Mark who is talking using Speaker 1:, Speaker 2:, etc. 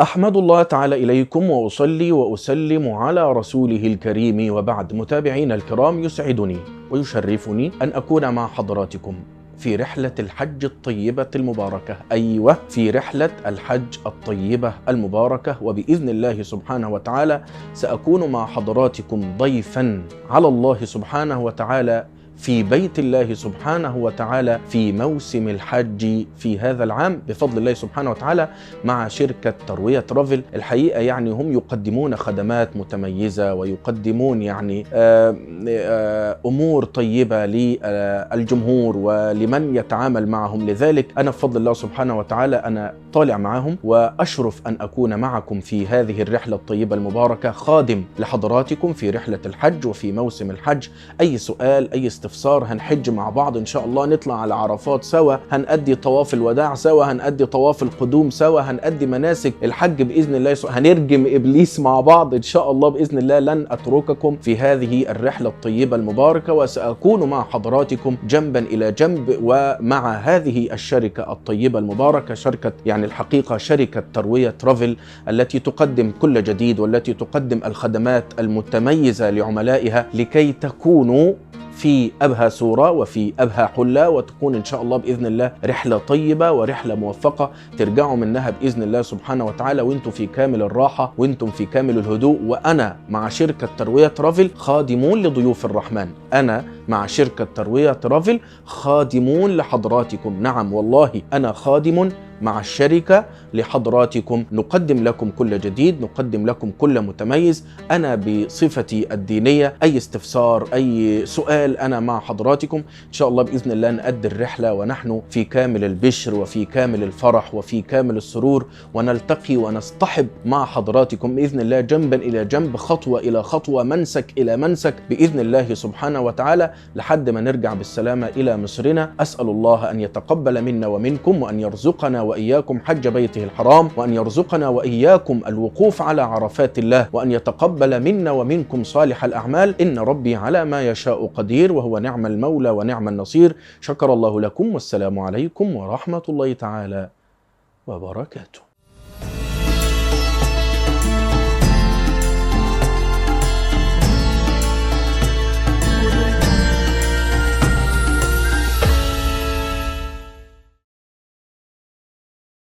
Speaker 1: أحمد الله تعالى إليكم وأصلي وأسلم على رسوله الكريم، وبعد. متابعينا الكرام، يسعدني ويشرفني أن أكون مع حضراتكم في رحلة الحج الطيبة المباركة. أيوة، في رحلة الحج الطيبة المباركة، وبإذن الله سبحانه وتعالى سأكون مع حضراتكم ضيفا على الله سبحانه وتعالى في بيت الله سبحانه وتعالى في موسم الحج في هذا العام بفضل الله سبحانه وتعالى مع شركة تروية ترافل. الحقيقة يعني هم يقدمون خدمات متميزة ويقدمون يعني أمور طيبة للجمهور ولمن يتعامل معهم، لذلك أنا بفضل الله سبحانه وتعالى أنا طالع معهم وأشرف أن أكون معكم في هذه الرحلة الطيبة المباركة، خادم لحضراتكم في رحلة الحج وفي موسم الحج. أي سؤال، أي استفسار، هنحج مع بعض إن شاء الله، نطلع على عرفات سوا، هنأدي طواف الوداع سوا، هنأدي طواف القدوم سوا، هنأدي مناسك الحج بإذن الله، هنرجم إبليس مع بعض إن شاء الله بإذن الله. لن أترككم في هذه الرحلة الطيبة المباركة، وسأكون مع حضراتكم جنبا إلى جنب ومع هذه الشركة الطيبة المباركة، شركة يعني الحقيقة شركة تروية ترافل التي تقدم كل جديد والتي تقدم الخدمات المتميزة لعملائها لكي تكونوا في أبهى صورة وفي أبهى حلة، وتكون إن شاء الله بإذن الله رحلة طيبة ورحلة موفقة ترجعوا منها بإذن الله سبحانه وتعالى وانتم في كامل الراحة وانتم في كامل الهدوء. وأنا مع شركة تروية ترافل خادمون لضيوف الرحمن، أنا مع شركة تروية ترافل خادمون لحضراتكم. نعم والله أنا خادم مع الشركة لحضراتكم، نقدم لكم كل جديد، نقدم لكم كل متميز. أنا بصفتي الدينية أي استفسار أي سؤال أنا مع حضراتكم إن شاء الله بإذن الله نأدي الرحلة ونحن في كامل البشر وفي كامل الفرح وفي كامل السرور، ونلتقي ونصطحب مع حضراتكم بإذن الله جنبا إلى جنب، خطوة إلى خطوة، منسك إلى منسك بإذن الله سبحانه وتعالى لحد ما نرجع بالسلامة إلى مصرنا. أسأل الله أن يتقبل منا ومنكم، وأن يرزقنا وإياكم حج بيته الحرام، وأن يرزقنا وإياكم الوقوف على عرفات الله، وأن يتقبل منا ومنكم صالح الأعمال. إن ربي على ما يشاء قدير، وهو نعم المولى ونعم النصير. شكر الله لكم، والسلام عليكم ورحمة الله تعالى وبركاته.